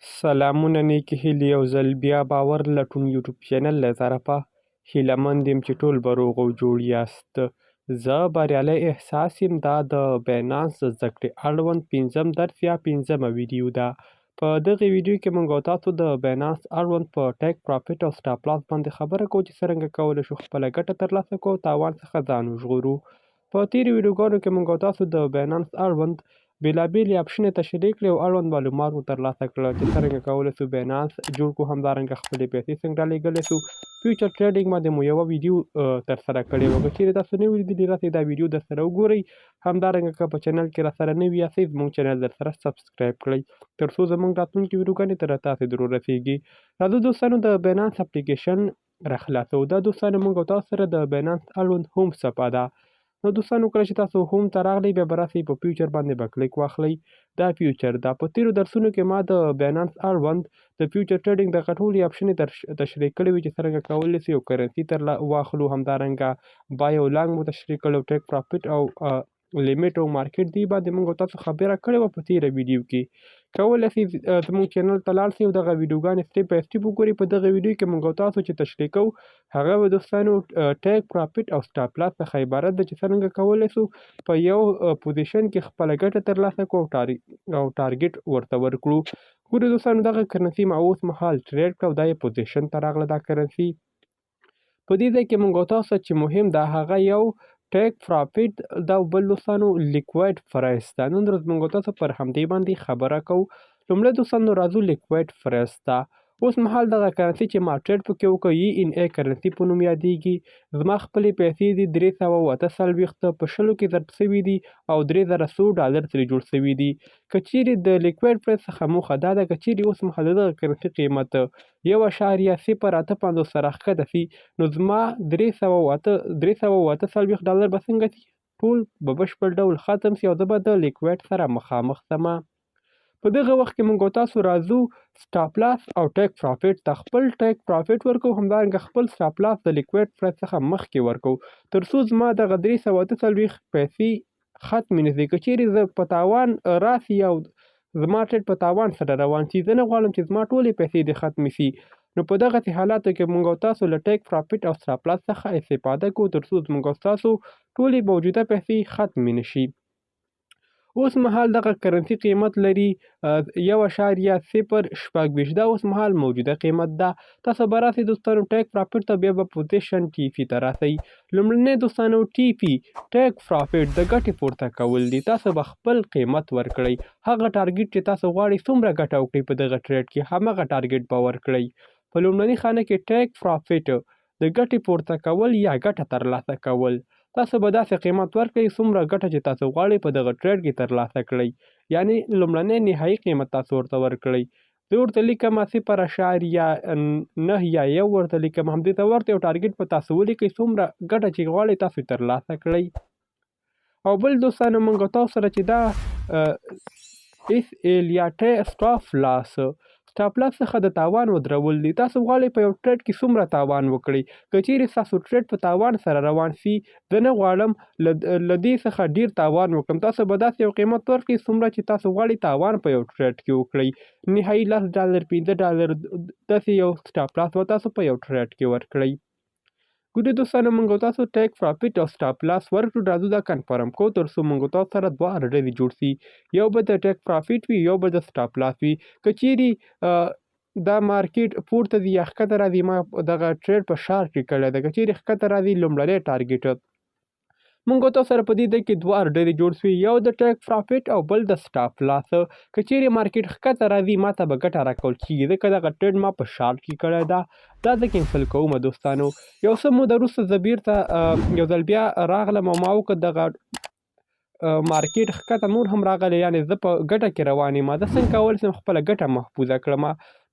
سلامونه نیکې هیلې یو ځل بیا باور لټون یوټیوب چینل له طرفه هیله مند یم چې ټول به روغ او جوړ یاست. زه بریالی احساس یم. دا د باینانس د زده کړې اړوند پنځم درس یا پنځمه ویډیو ده. په دغې ویډیو کې موږ او تاسو د باینانس اړوند په ټیک پرافټ او سټاپ لاس باندې خبره کوو چې څرنګه کولی شو خپله ګټه ترلاسه کړو او تاوان څخه ځان وژغورو. په تېرو ویډیوګانو کې موږ او تاسو د باینانس اړوند بېلابېلې اپشنې تشریح کړې او اړوند معلومات مو ترلاسه کړل چې څرنګه کولی سو باینانس جوړ کړو، همدارنګه خپلې پیسې څنګه رالیږلی سو. فیوچر ټریډینګ باندې مو یوه ویډیو ترسره کړې وه. که چیرې تاسو نه وي لیدلي، راسئ دا ویډیو درسره وګورئ. همدارنګه که په چینل کې راسره نوي یاستئ، زموږ چینل درسره سبسکرایب کړئ تر څو زموږ راتلونکې ویډیوګانې تر تاسې در ورسیږي. راځو دوستانو، د باینانس اپلیکیشن راخلاصوو. دا دوستانو موږ او تاسو سره د باینانس اړوند هوم صفحه ده. نو دوستانو، کله چې تاسو هوم ته راغلئ، بیا به راسئ په فیوچر باندې به کلیک واخلئ. دا فیوچر ده. په تېرو درسونو کې ما د باینانس اړوند د فیوچر ټریډینګ دغه ټولې اپشنې تشریح کړې وې چې څرنګه کولی سو یو کرنسي تر واخلو، همدارنګه بای او لانګ مو تشریح کړل، او ټیک پرافټ او لیمیټ او مارکیټ دی باندې موږ تاسو خبره کړې وه په تېره ویډیو کې. کولی شئ زموږ چینل ته لاړ شئ او دغه ویډیوګانې سټیپ بای سټیپ وګورئ. په دغه ویډیو کې موږ تاسو چې تشریح کوو هغه به دوستانو ټیک پرافټ او سټاپ لاس څخه عبارت ده چې څرنګه کولی شو په یو پوزیشن کې خپله ګټه ترلاسه کړو او ټارګټ ورته ورکړو. ګورئ دوستانو، دغه کرنسي ما اوس مهال ټریډ کړه او دا یې پوزیشن ته راغله. دا کرنسي په دې ځای کې موږ تاسو چې مهم ده هغه یو ټیک پرافټ دا، بل دوستانو لیکویډ پرایس ده. نن ورځ موږ تاسو پر همدې باندې خبره کوو. لومړی دوستانو راځو لیکویډ پرایس ته. اوس مهال دغه کرنسي چې ما ټریډ پکې وکړ ای ان ای کرنسي په نوم یادېږي. زما خپلې پیسې دي 348 په شلو کې ضرب سوي دي او 3000 څو ډالر ترې جوړ سوي دي. که چیرې د لیکویډ پرایس څخه موخه دا ده، که چیرې اوس مهال د دغه کرنسي قیمت 1.058 سره ښکته سي، نو زما 348 ډالر به څنګه سي؟ ټول به بشپړ ډول ختم سي او زه به د لیکویډ سره مخامخ سمه. په دغه وخت کې موږ تاسو راځو سټاپ لاس او ټیک پرافټ ته. خپل ټیک پرافټ ورکوو، همدارنګه خپل سټاپ لاس د لیکویډ پرایس څخه مخکې ورکوو تر څو زما دغه 348 پیسې ختمې نه سي. که چیرې زه په تاوان راسي او زما ټریډ په تاوان سره روان سي، زه نه غواړم چې زما ټولې پیسې دې ختمې سي. نو په دغسې حالاتو کې موږ او تاسو له ټیک پرافټ او سټاپ لاس څخه استفاده کوو تر څو زموږ او ستاسو ټولې موجوده پیسې ختمې نه شي. اوس مهال دغه کرنسي قیمت لري 1.026، دا اوس مهال موجوده قیمت ده. تاسو به راسئ دوستانو ټیک پرافټ ته، بیا به پوزیشن ټي پي ته راسئ. لومړنی دوستانو ټي پي ټیک پرافټ د ګټې پورته کول دي. تاسو به خپل قیمت ورکړئ، هغه ټارګټ چې تاسو غواړئ څومره ګټه وکړئ په دغه ټریډ کې همغه ټارګټ به ورکړئ. په لومړني خانه کې ټیک پرافټ د ګټې پورته کول یا ګټه ترلاسه کول، تاسو به داسې قیمت ورکړئ څومره ګټه چې تاسو غواړئ په دغه ټریډ کې ترلاسه کړئ، یعنی لومړنی نهایي قیمت تاسو ورته ورکړئ. زه ورته لیکم 0.9 یا 1 ورته لیکم، همدې ته ورته یو ټارګټ به تاسو ولیکئ څومره ګټه چې غواړئ تاسو یې ترلاسه کړئ. او بل دوستانو موږ تاسو سره چې دا اس ایل یا سټاپ لاس، سټاپ لاس څخه د تاوان ودرول دي. تاسو غواړئ په یو ټریډ کې څومره تاوان وکړئ. که چیرې ستاسو ټریډ په تاوان سره روان سي، زه نه غواړم له دې څخه ډیر تاوان وکړم، تاسو به داسې یو قیمت ورکړئ څومره چې تاسو غواړئ تاوان په یو ټریډ کې وکړئ. نهایي لس ډالر، پنځه ډالر داسې یو سټاپ لاس به تاسو په یو ټریډ کې ورکړئ. ګورئ دوستانو، موږ تاسو ټیک پرافټ او سټاپ لاس ورکړو. راځو دا کنفرم کوو تر څو موږ تاسو سره دوه ارډرې جوړ سي، یو به د ټیک پرافټ وي، یو به د سټاپ لاس وي. که چیرې دا مارکیټ پورته ځي یا ښکته راځي، ما دغه ټریډ په شارټ کې کړی دی، که چیرې ښکته راځي لومړنی ټارګټ موږ تاسو سره په دې ځای کې دوه ارډرې جوړ سوي، یو د ټیک پرافټ او بل د سټاپ لاس. که چیرې مارکیټ ښکته راځي ما ته به ګټه راکول کېږي، ځکه دغه ټریډ ما په شارټ کې کړی ده. دا زه کینسل کوم دوستانو. یو څه موده وروسته زه بیرته یو ځل بیا راغلم او ما وکړ دغه مارکیټ ښکته نور هم راغلی، یعنې زه په ګټه کې روان یم. زه څنګه کولی شم خپله ګټه محفوظه کړم؟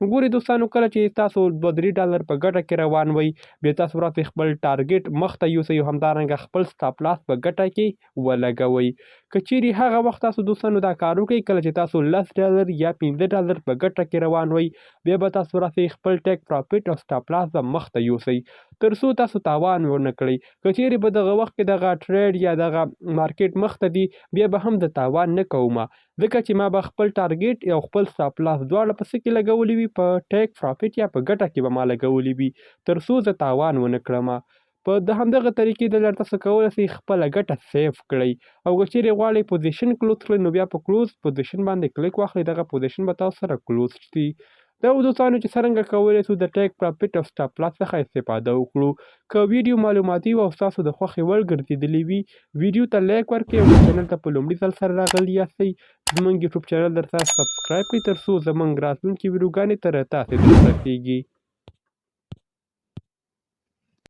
ګورئ دوستانو، کله چې تاسو دوه درې ډالر په ګټه کې روان وئ، بیا تاسو راسئ خپل ټارګټ مخته یوسئ، همدارنګه خپل سټاپ لاس په ګټه کې ولګوئ. که چیرې هغه وخت تاسو دوستانو دا کار وکړئ کله چې تاسو لس ډالر یا پنځه ډالر په ګټه کې روان وئ، بیا به تاسو راسئ خپل ټیک پرافټ او سټاپ لاس به مخته یوسئ تر څو تاسو تاوان ونه کړئ. که چیرې په دغه وخت کې دغه ټریډ یا دغه مارکیټ مخته ځي، بیا به هم د تاوان نه کوم. ځکه چې ما به خپل ټارګیټ او خپل سټاپ لاس دواړه په څه کې لګولي وي، په ټیک پرافټ یا په ګټه کې به ما لګولي وي، تر څو زه تاوان ونه کړم. په د همدغه طریقې د لارې تاسو کولی شئ خپله ګټه سیف کړئ. او که چیرې غواړئ پوزیشن کلوز کړئ نو بیا په کلوز پوزیشن باندې کلیک واخلئ، دغه پوزیشن به تاسو سره کلوز شي. دا و دوستانو چې څرنګه کولی شو د ټیک پرافټ او سټاپ لاس څخه استفاده وکړو. که ویډیو معلوماتي وه او ستاسو د خوښې وړ ګرځېدلې وي، ویډیو ته لایک ورکړئ او که چینل ته په لومړي ځل سره راغلي یاستئ، زموږ یوټیوب چینل درسره سبسکرایب کړئ تر څو زموږ راتلونکې ویډیوګانې تر تاسې درورسیږي.